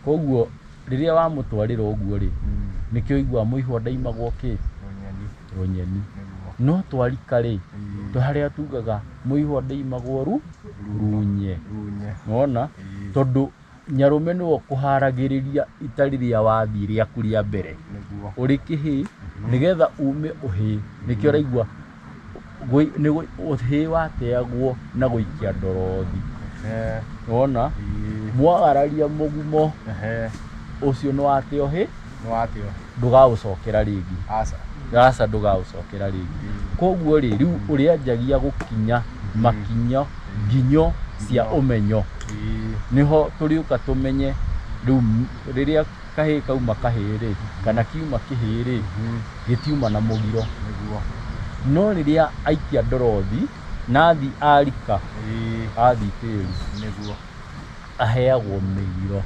Koguo rĩrĩa wamũtwarĩra ũguo rĩ, nĩkĩo ũiguaga mũihwa ndaimagwo kĩ? Rũnyeni. Rũnyeni. Nĩguo. No twarika rĩ, Ĩĩ. tũ harĩa tugaga mũihwa ndaimagwo ru runye. Runye. Nĩwona? Ĩĩ. Tondũ nyarũme nĩwe ũkũharagĩrĩria ita rĩrĩa wathiĩ rĩaku rĩa mbere. Nĩguo. Ũrĩ kĩhĩĩ, nĩgetha ume ũhĩĩ. Nĩkĩo ũraigua ũhĩĩ wateagwo na gũikia ndorothi. Ehe. Nĩwona? Ĩĩ. Mwagararia mũgumo Ehe. ũcio nĩ wate ũhĩĩ. Nĩ wate ũhĩĩ. Ndũgaũcokera rĩngĩ. Aca. Aca ndũgaũcokera rĩngĩ. Koguo rĩ, rĩu ũrĩanjagia gũkinya makinyo nginyo cia ũmenyo. Ĩĩ. Nĩho tũrĩũka tũmenye rĩu rĩrĩa kahĩĩ kauma kahĩĩ rĩ, kana kiuma kĩhĩĩ rĩ, gĩtiuma na mũgiro. Nĩguo. No rĩrĩa aikia ndorothi na athi arika, Ĩĩ. athi tĩri, Nĩguo. aheagwo mĩgiro.